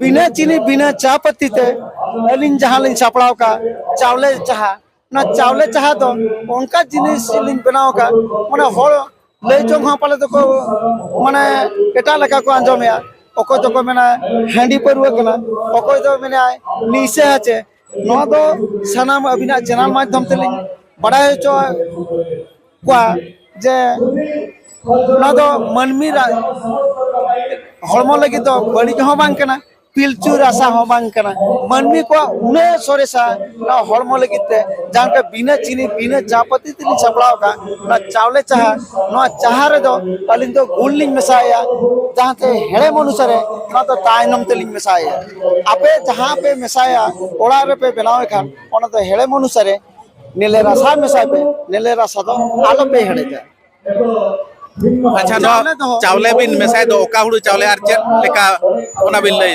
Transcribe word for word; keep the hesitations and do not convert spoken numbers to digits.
ᱵᱤᱱᱟᱹ ᱪᱤᱱᱤ, ᱵᱤᱱᱟᱹ ᱪᱟ ᱯᱟᱹᱛᱤ ᱛᱮ ᱟᱹᱞᱤᱧ ᱡᱟᱦᱟᱸ ᱞᱤᱧ ᱥᱟᱯᱲᱟᱣ ᱠᱟᱜ ᱪᱟᱣᱞᱮ ᱪᱟᱦᱟ, ᱚᱱᱟ ᱪᱟᱣᱞᱮ ᱪᱟᱦᱟ ᱫᱚ ᱚᱱᱠᱟ ᱡᱤᱱᱤᱥ ᱞᱤᱧ ᱵᱮᱱᱟᱣ ᱟᱠᱟᱫ, ᱢᱟᱱᱮ ᱦᱚᱲ ᱞᱟᱹᱭ ᱡᱚᱝ ᱦᱚᱸ ᱯᱟᱞᱮ ᱫᱚᱠᱚ ᱢᱟᱱᱮ ᱮᱴᱟᱜ ᱞᱮᱠᱟ ᱠᱚ ᱟᱸᱡᱚᱢᱮᱜᱼᱟ᱾ ᱚᱠᱚᱭ ᱫᱚᱠᱚ ᱢᱮᱱᱟ ᱦᱟᱺᱰᱤ ᱯᱟᱹᱨᱣᱟᱹ ᱠᱟᱱᱟ, ᱚᱠᱚᱭ ᱫᱚ ᱢᱮᱱᱟᱭ ᱱᱤᱥᱟᱹ ᱦᱟᱪᱮ᱾ ᱱᱚᱣᱟ ᱫᱚ ᱥᱟᱱᱟᱢ ᱟᱹᱵᱤᱱᱟᱜ ᱪᱮᱱᱮᱞ ᱢᱟᱫᱽᱫᱷᱚᱢ ᱛᱮᱞᱤᱧ ᱵᱟᱲᱟᱭ ᱦᱚᱪᱚ ᱠᱚᱣᱟ ᱡᱮ ᱱᱚᱣᱟ ᱫᱚ ᱢᱟᱹᱱᱢᱤ ᱨᱟ-, ᱦᱚᱲᱢᱚ ᱞᱟᱹᱜᱤᱫ ᱫᱚ ᱵᱟᱹᱲᱤᱡ ᱦᱚᱸ ᱵᱟᱝ ᱠᱟᱱᱟ, ᱯᱤᱞᱪᱩ ᱨᱟᱥᱟ ᱦᱚᱸ ᱵᱟᱝ ᱠᱟᱱᱟ᱾ ᱢᱟᱹᱱᱢᱤ ᱠᱚᱣᱟᱜ ᱩᱱᱟᱹᱜ ᱥᱚᱨᱮᱥᱟ ᱱᱚᱣᱟ ᱦᱚᱲᱢᱚ ᱞᱟᱹᱜᱤᱫ ᱛᱮ, ᱡᱟᱦᱟᱸ ᱞᱮᱠᱟ ᱵᱤᱱᱟᱹ ᱪᱤᱱᱤ, ᱵᱤᱱᱟᱹ ᱪᱟ ᱯᱟᱹᱛᱤ ᱛᱮᱞᱤᱧ ᱥᱟᱯᱲᱟᱣ ᱟᱠᱟᱫ ᱚᱱᱟ ᱪᱟᱣᱞᱮ ᱪᱟᱦᱟ, ᱱᱚᱣᱟ ᱪᱟᱦᱟ ᱨᱮᱫᱚ ᱟᱹᱞᱤᱧ ᱫᱚ ᱜᱩᱲ ᱞᱤᱧ ᱢᱮᱥᱟᱭᱟ, ᱡᱟᱦᱟᱸᱛᱮ ᱦᱮᱲᱮᱢ ᱚᱱᱩᱥᱟᱨᱮ ᱱᱚᱣᱟ ᱫᱚ ᱛᱟᱭᱱᱚᱢ ᱛᱮᱞᱤᱧ ᱢᱮᱥᱟᱭᱟ᱾ ᱟᱯᱮ ᱡᱟᱦᱟᱸ ᱯᱮ ᱢᱮᱥᱟᱭᱟ, ᱚᱲᱟᱜ ᱨᱮᱯᱮ ᱵᱮᱱᱟᱣ ᱮ ᱠᱷᱟᱱ, ᱚᱱᱟ ᱫᱚ ᱦᱮᱲᱮᱢ ᱚᱱᱩᱥᱟᱨᱮ ᱱᱮᱞᱮ ᱨᱟᱥᱟ ᱢᱮᱥᱟᱭ ᱯᱮ, ᱱᱮᱞᱮ ᱨᱟᱥᱟ ᱫᱚ ᱟᱞᱚᱯᱮ ᱦᱮᱲᱮᱡᱟ᱾ ᱟᱪᱪᱷᱟ, ᱱᱚᱣᱟ ᱪᱟᱣᱞᱮ ᱫᱚ ᱪᱟᱣᱞᱮ ᱵᱤᱱ ᱢᱮᱥᱟᱭ ᱫᱚ ᱚᱠᱟ ᱦᱩᱲᱩ ᱪᱟᱣᱞᱮ ᱟᱨ ᱪᱮᱫ ᱞᱮᱠᱟ, ᱚᱱᱟ ᱵᱤᱱ ᱞᱟᱹᱭ